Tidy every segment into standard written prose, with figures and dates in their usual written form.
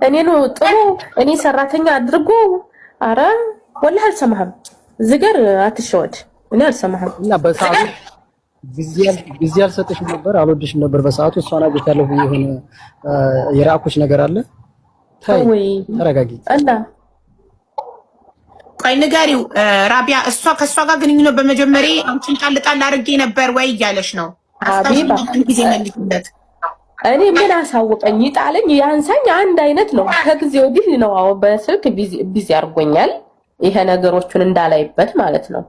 እኔ ነው ጥሩ እኔ ሰራተኛ አድርጎ። አረ ወላሂ አልሰማህም። እዚህ ጋር አትሸወድ። እኔ አልሰማህም። እና በሰዓቱ ጊዜ አልሰጥሽም ነበር፣ አልወድሽም ነበር በሰዓቱ። እሷን አግኝቻለሁ የሆነ የራኩሽ ነገር አለ። ተይ ተረጋጊ። እና ቆይ ንገሪው ራቢያ፣ እሷ ከእሷ ጋር ግንኙነት በመጀመሪያ አንቺን ጣል ጣል አድርጌ ነበር ወይ እያለሽ ነው። ሀቢባ ጊዜ መልሽለት። እኔ ምን አሳወቀኝ? ይጣለኝ ያንሳኝ አንድ አይነት ነው። ከጊዜ ወዲህ ነው አዎ፣ በስልክ busy አድርጎኛል። ይሄ ነገሮቹን እንዳላይበት ማለት ነው።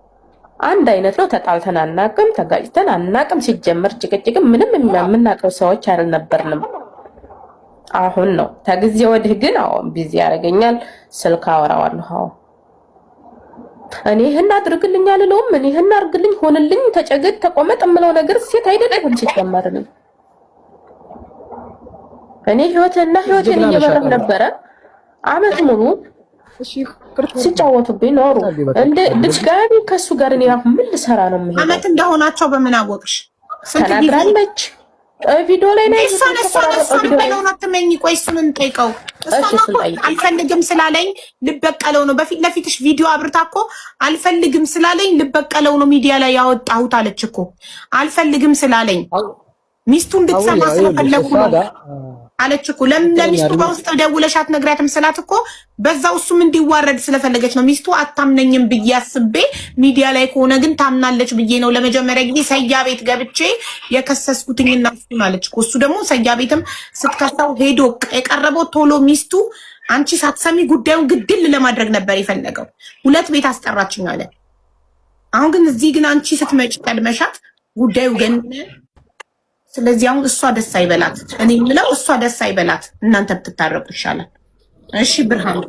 አንድ አይነት ነው። ተጣልተን አናቅም፣ ተጋጭተን አናቅም። ሲጀመር ጭቅጭቅም ምንም የምናውቀው ሰዎች አልነበርንም። አሁን ነው ከጊዜ ወዲህ ግን አዎ busy ያደርገኛል። ስልክ አወራዋለሁ። አዎ እኔ ይህን አድርግልኝ አልለውም። እኔ ይህን አድርግልኝ፣ ሆንልኝ፣ ተጨገድ፣ ተቆመጥ የምለው ነገር ሴት አይደለሁም ሲጀመር እኔ ህይወትና ህይወቴን እየመራሁ ነበረ። አመት ሙሉ ሲጫወቱብኝ ኖሩ። እንደ ድጋሚ ከሱ ጋር እኔ አሁን ምን ልሰራ ነው የምሄደው? አመት እንደሆናቸው በምን አወቅሽ? ተናግራለች። ቪዲዮ ላይ ነው። እሷን እሷን እሷን በለውን አትመኝ። ቆይ እሱን እንጠይቀው። እሷማ እኮ አልፈልግም ስላለኝ ልበቀለው ነው። በፊት ለፊትሽ ቪዲዮ አብርታ እኮ አልፈልግም ስላለኝ ልበቀለው ነው ሚዲያ ላይ ያወጣሁት አለች እኮ። አልፈልግም ስላለኝ ሚስቱ እንድትሰማ ስለፈለኩ ነው አለች እኮ። ለምን ለሚስቱ በውስጥ ደውለሽ አትነግሪያትም ስላት እኮ በዛው እሱም እንዲዋረድ ስለፈለገች ነው። ሚስቱ አታምነኝም ብዬ አስቤ ሚዲያ ላይ ከሆነ ግን ታምናለች ብዬ ነው ለመጀመሪያ ጊዜ ሰያ ቤት ገብቼ የከሰስኩትኝና እሱን አለች እኮ። እሱ ደግሞ ሰያ ቤትም ስትከሳው ሄዶ የቀረበው ቶሎ ሚስቱ አንቺ ሳትሰሚ ጉዳዩን ግድል ለማድረግ ነበር የፈለገው። ሁለት ቤት አስጠራችኝ አለ። አሁን ግን እዚህ ግን አንቺ ስትመጪ ቀድመሻት ጉዳዩ ገነ ስለዚህ አሁን እሷ ደስ አይበላት። እኔ የምለው እሷ ደስ አይበላት፣ እናንተ ብትታረቁ ይሻላል። እሺ ብርሃኑ፣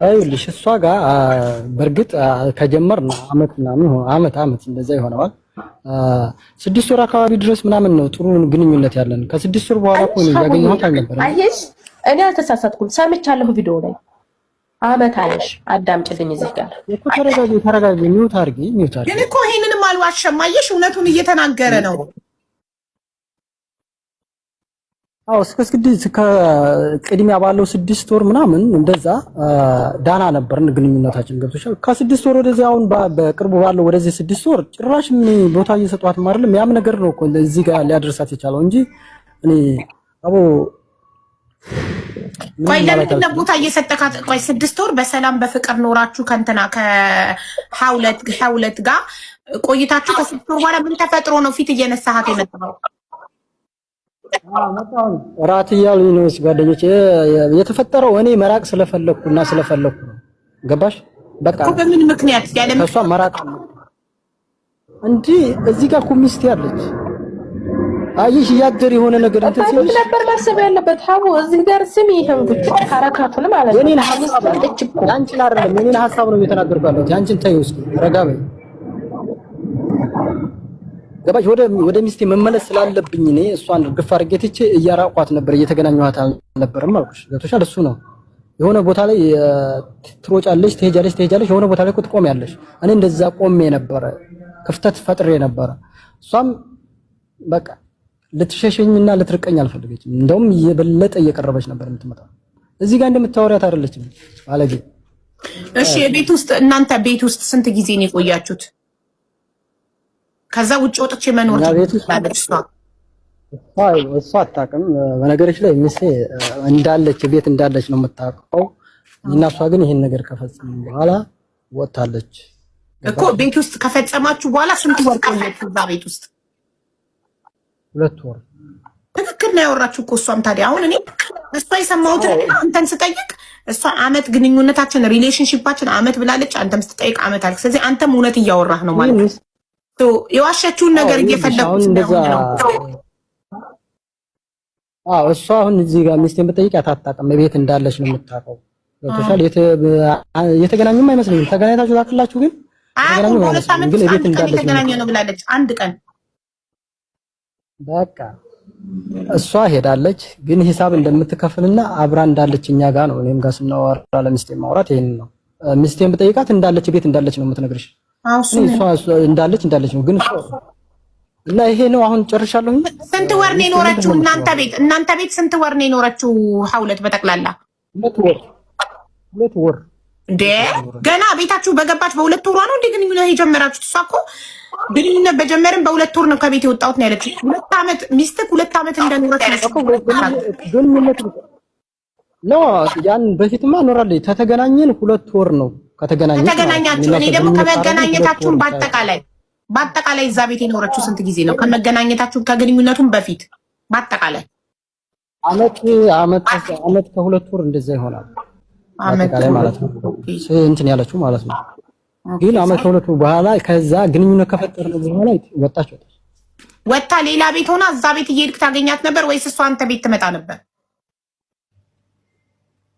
አይልሽ እሷ ጋር በእርግጥ ከጀመርን አመት ምናምን አመት አመት እንደዛ ይሆነዋል። 6 ወር አካባቢ ድረስ ምናምን ነው ጥሩ ግንኙነት ያለን። ከ6 ወር በኋላ እኮ ነው ያገኘኋት አልነበረም። አየሽ፣ እኔ አልተሳሳትኩም፣ ሰምቻለሁ ቪዲዮ ላይ አመት አለሽ። አዳምጪልኝ እዚህ ጋር እኮ ተረጋጊ፣ ተረጋጊ፣ mute አድርጊ፣ mute አድርጊ። ግን እኮ ይሄንንም አልዋሸም። አየሽ፣ እውነቱን እየተናገረ ነው። አዎ እስከ ስድስት ከቅድሚያ ባለው 6 ወር ምናምን እንደዛ ዳና ነበርን ግንኙነታችን፣ ገብቶሻል። ከ6 ወር ወደዚህ አሁን በቅርቡ ባለው ወደዚህ 6 ወር ጭራሽ ምን ቦታ እየሰጧትም አይደለም። ያም ነገር ነው እኮ እዚህ ጋር ሊያደርሳት የቻለው እንጂ እኔ አቦ ቆይ ለምንድን ነው ቦታ እየሰጠካት? ቆይ 6 ወር በሰላም በፍቅር ኖራችሁ ከእንትና ከሀውለት ጋር ቆይታችሁ ከ6 ወር በኋላ ምን ተፈጥሮ ነው ፊት እየነሳሃት የመጣኸው? እራት እያሉኝ ነው ጓደኞቼ። የተፈጠረው እኔ መራቅ ስለፈለኩ እና ስለፈለኩ ነው። ገባሽ? በቃ በምን ምክንያት ያለ ከእሷ መራቅ እንጂ እዚህ ጋር እኮ ሚስቴ አለች። አየሽ እያደር የሆነ ነገር እንትን ሲልሽ ነበር ማሰብ ያለበት ሀቡ። እዚህ ጋር ስሚ፣ ይሄን ጉድ ሐረካቱን ማለት ነው። የኔን ሐሳብ ያንቺን አይደለም የኔን ሐሳብ ነው እየተናገርኩ ያለሁት። ያንቺን ተይው እስኪ ረጋ በይ። ገባሽ? ወደ ሚስቴ መመለስ ስላለብኝ እኔ እሷን ግፍ አድርጌ ትቼ እያራቋት ነበር፣ እየተገናኘኋት አልነበረም አልኩሽ። ገብቶሻል? እሱ ነው የሆነ ቦታ ላይ ትሮጫለሽ፣ ትሄጃለሽ፣ ትሄጃለሽ፣ የሆነ ቦታ ላይ እኮ ትቆሚያለሽ። እኔ እንደዛ ቆሜ ነበረ፣ ክፍተት ፈጥሬ ነበረ። እሷም በቃ ልትሸሸኝና ልትርቀኝ አልፈለገችም። እንደውም የበለጠ እየቀረበች ነበር የምትመጣው። እዚህ ጋር እንደምታወሪያት አይደለችም ባለጌ። እሺ ቤት ውስጥ እናንተ ቤት ውስጥ ስንት ጊዜ ነው የቆያችሁት? ከዛ ውጭ ወጥቼ መኖር እሷ አታውቅም። በነገሮች ላይ ሚስቴ እንዳለች ቤት እንዳለች ነው የምታውቀው። እና እሷ ግን ይሄን ነገር ከፈጸምን በኋላ ወጥታለች እኮ። ቤት ውስጥ ከፈጸማችሁ በኋላ ስንት ወር ቆያችሁ እዛ ቤት ውስጥ? 2 ወር። ትክክል ነው ያወራችሁ እኮ እሷም። ታዲያ አሁን እኔ እሷ የሰማሁትን አንተን ስጠይቅ እሷ አመት ግንኙነታችን relationship ኣችን አመት ብላለች። አንተም ስትጠይቅ አመት አልክ። ስለዚህ አንተም እውነት እያወራህ ነው ማለት ነው። የዋሸችውን ነገር እየፈለጉት ነው። አዎ እሷ አሁን እዚህ ጋር ሚስቴን ብጠይቃት አታውቅም። ቤት እንዳለች ነው የምታውቀው። ገብቶሻል? የተገናኙም አይመስለኝም። ተገናኝታችሁ ታውቃላችሁ? ግን አሁን በ2 ዓመት ውስጥ አንድ ቀን የተገናኘ ነው ብላለች። አንድ ቀን በቃ እሷ ሄዳለች፣ ግን ሂሳብ እንደምትከፍልና አብራ እንዳለች እኛ ጋር ነው። እኔም ጋር ስናወራ ለሚስቴ ማውራት ይሄን ነው። ሚስቴን ብጠይቃት እንዳለች ቤት እንዳለች ነው የምትነግርሽ። እሷ እንዳለች እንዳለች ነው፣ ግን እና ይሄ ነው አሁን ጨርሻለሁ። ስንት ወር ነው የኖረችው እናንተ ቤት? እናንተ ቤት ስንት ወር ነው የኖረችው ሀውለት በጠቅላላ? 2 ወር፣ 2 ወር። እንዴ፣ ገና ቤታችሁ በገባች በ2 ወሯ ነው እንዴ ግንኙነት የጀመራችሁት? እሷ እኮ ግንኙነት በጀመርን በ2 ወር ነው ከቤት የወጣሁት ነው ያለችው። 2 ዓመት ሚስትህ 2 ዓመት እንደኖረች ነው። ግንኙነት ነው ያን በፊትማ ኖራለች። ተተገናኘን 2 ወር ነው ከተገናኘን። ከተገናኛችሁ። እኔ ደግሞ ከመገናኘታችሁን በአጠቃላይ እዛ ቤት የኖረችው ስንት ጊዜ ነው? ከመገናኘታችሁ ከግንኙነቱም በፊት በአጠቃላይ? አመት ከ2 ወር እንደዛ ይሆናል። አጠቃላይ ማለት ነው እንትን ያለችው ማለት ነው። ግን አመት ከ2 ወር በኋላ ከዛ ግንኙነት ከፈጠርን በኋላ ወጣች ወጣች። ወጣ ሌላ ቤት ሆና እዛ ቤት እየሄድክ ታገኛት ነበር ወይስ እሷ አንተ ቤት ትመጣ ነበር?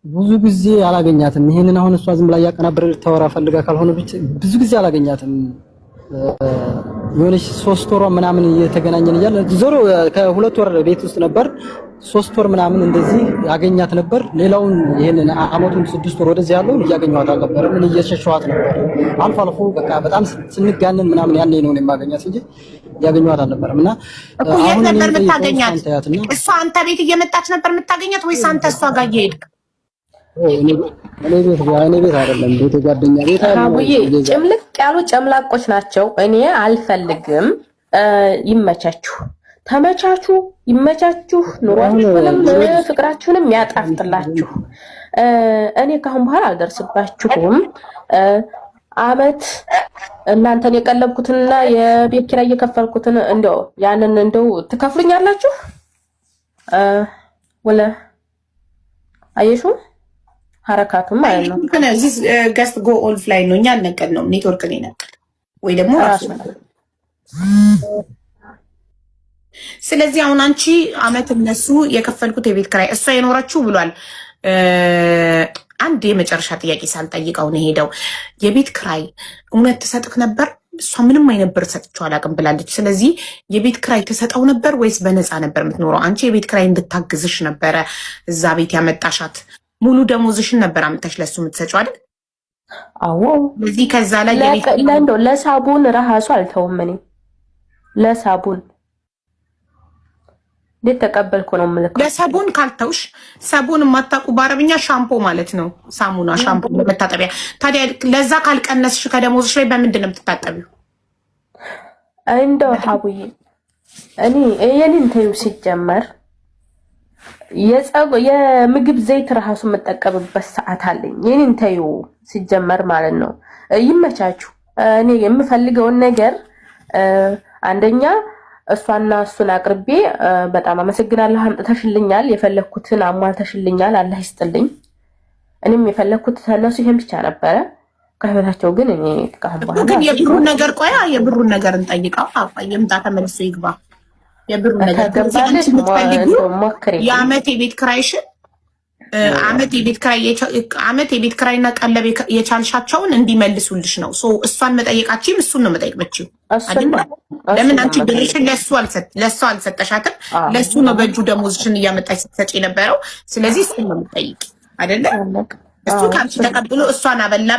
ብዙ ጊዜ አላገኛትም። ይሄንን አሁን እሷ ዝም ብላ እያቀናበረ ልታወራ ፈልጋ ካልሆነ ብቻ ብዙ ጊዜ አላገኛትም። የሆነች 3 ወሯ ምናምን እየተገናኘን እያለ ዞሮ ከ2 ወር ቤት ውስጥ ነበር። 3 ወር ምናምን እንደዚህ ያገኛት ነበር። ሌላውን ይሄንን አመቱን 6 ወር ወደዚህ ያለውን እያገኘኋት አልነበረም። ምን እየሸሸኋት ነበር። አልፎ አልፎ በቃ በጣም ስንጋነን ምናምን ያኔ ነው የማገኛት እንጂ እያገኘኋት አልነበረም። እና እኮ የት ነበር የምታገኛት? እሷ አንተ ቤት እየመጣች ነበር የምታገኛት ወይስ አንተ እሷ ጋር እየሄድክ? እኔ ቤት አይደለም፣ ቤት ጓደኛ ቤት አለ። አቡዬ ጭምልቅ ያሉ ጨምላቆች ናቸው። እኔ አልፈልግም። ይመቻችሁ፣ ተመቻቹ፣ ይመቻችሁ። ኑሯችሁንም ፍቅራችሁንም ያጣፍጥላችሁ። እኔ ካሁን በኋላ አልደርስባችሁም። አመት እናንተን የቀለብኩትንና የቤት ኪራይ እየከፈልኩትን እንደው ያንን እንደው ትከፍሉኛላችሁ። ወለ አየሹ ሀረካቱም ማለት ነው። Guest go offline ነው። እኛ አልነቀል ነው፣ ኔትወርክ ነው የነቀል ወይ ደግሞ ራሱ። ስለዚህ አሁን አንቺ አመት እነሱ የከፈልኩት የቤት ኪራይ እሷ የኖረችው ብሏል። አንድ የመጨረሻ ጥያቄ ሳልጠይቀው ነው የሄደው። የቤት ኪራይ እውነት ትሰጥክ ነበር? እሷ ምንም አይነት ብር ሰጥቼው አላውቅም ብላለች። ስለዚህ የቤት ኪራይ ትሰጠው ነበር ወይስ በነፃ ነበር የምትኖረው? አንቺ የቤት ኪራይ እንድታግዝሽ ነበረ እዛ ቤት ያመጣሻት። ሙሉ ደሞዝሽን ነበር አምጥተሽ ለሱ የምትሰጪው አይደል? አዎ። ስለዚህ ከዛ ላይ ለእንደው ለሳቡን ረሃሱ አልተውም እኔ። ለሳቡን እንዴት ተቀበልኩ ነው የምልከው። ለሰቡን ካልተውሽ፣ ሰቡን የማታውቁ በአረብኛ ሻምፖ ማለት ነው። ሳሙና፣ ሻምፖ፣ መታጠቢያ። ታዲያ ለዛ ካልቀነስሽ ከደሞዝሽ ላይ በምንድን ነው የምትታጠቢው? እንደው ሀቡዬ እኔ የኔን ተይው። ሲጀመር የምግብ ዘይት ራሱ የምጠቀምበት ሰዓት አለኝ። የኔን ተይው ሲጀመር ማለት ነው። ይመቻችሁ። እኔ የምፈልገውን ነገር አንደኛ እሷና እሱን አቅርቤ በጣም አመሰግናለሁ፣ አምጥተሽልኛል፣ የፈለግኩትን አሟልተሽልኛል፣ አላህ ይስጥልኝ። እኔም የፈለግኩት ከእነሱ ይሄን ብቻ ነበረ። ከህይወታቸው ግን እኔ ካሁን በኋላ ግን የብሩን ነገር ቆያ፣ የብሩን ነገር እንጠይቀው። አቋ ይምጣ፣ ተመልሶ ይግባ። የብሩን ነገር ከገባልሽ ሞክሪ። የአመት የቤት ክራይሽን አመት የቤት ክራይና ቀለብ የቻልሻቸውን እንዲመልሱልሽ ነው። So እሷን መጠየቃችም እሱን ነው መጠየቅ መችው። ለምን አንቺ ብርሽን ለእሱ አልሰጠሻትም? ለእሱ ነው በእጁ ደሞዝሽን እያመጣሽ ስትሰጪ የነበረው። ስለዚህ እሱን ነው የምጠይቅ አይደለ? እሱ ከአንቺ ተቀብሎ እሷን አበላ።